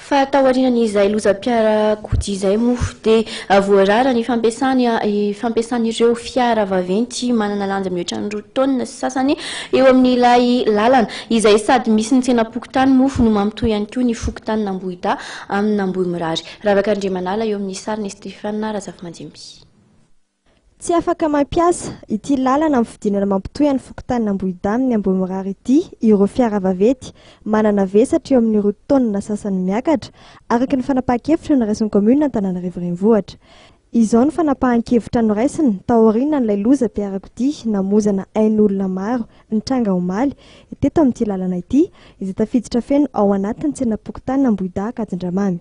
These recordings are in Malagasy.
Fa taorian'izay lozam-piarakodia izay moa dia voarara ny fampiasan'ireo fiara vaventy manana lanja mihoatra ny 2 taonina sy sasany eo amin'ilay lalana, izay sady misy ny tsenam-pokontany moa no mampitohy ihany koa ny fokontanin'Ambohidahy amin'Ambohimirary. Ravaka Andriamanala eo amin'ny sarin'i Stephen Razafimanjimby. Tsy afaka mampiasa ity lalana amin'ny fidinana mampitohy an'ny fokontanin'Ambohidahy amin'ny Ambohimirary ity ireo fiara vaventy manana vesatra eo amin'ny 2 taonina sasany miakatra, araka ny fanapahan-kevitra noraisin'ny kaominina Antananarivo Renivohitra. Izao no fanapahan-kevitra noraisina taorianan'ilay lozam-piarakodia namoizana ain'olona maro nitranga omaly teto amin'ity lalana ity, izay tafiditra feno ao anatin'ny tsenam-pokontanin'Ambohidahy Ankadindramamy.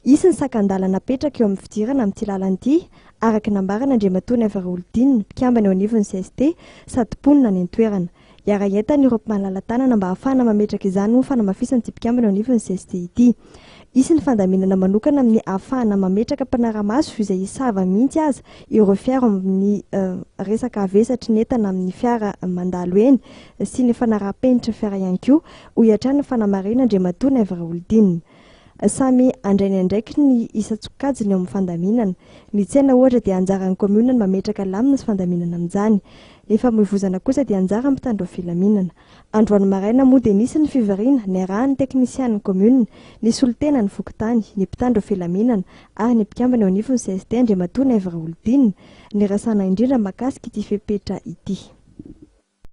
Hisy ny sakan-dalana apetraka eo amin'ny fidirana amin'ity lalana ity, araka ny nambaran'Andriamatoa Naivo Raholidinina, mpikambana eo anivon'ny cst sady mponina any an-toerana. Hiara-hientana ireo mpimalala-tanana mba hahafahana mametraka izany hoy ny fanamafisan'ity mpikambana eo anivon'ny cst ity. Hisy ny fandaminana manokana amin'ny hahafahana mametraka mpanara-maso izay hisava mihitsy aza ireo fiara amin'ny resaka havesatry ny entana amin'ny fiara mandalo eny sy ny fanaraham-penitry ny fiara ihany koa, hoy hatrany ny fanamarin'Andriamatoa Naivo Raholidinina. Samy handray ny andraikiny ny isan-tsokajiny eo amin'ny fandaminana. Ny tsena ohatra dia anjaran'ny kaominina ny mametraka lamina sy fandaminana amin'izany. Ny famoivozana kosa dia anjaran'ny mpitandro ny filaminana. Androany maraina moa dia nisy ny fivoriana niarahan'ny teknisianin'ny kaominina, ny solontenan'ny fokontany, ny mpitandro ny filaminana ary ny mpikambana eo anivon'ny cst Andriamatoa Naivo Raholidinina, nirasana indrindra mahakasika ity fepetra ity.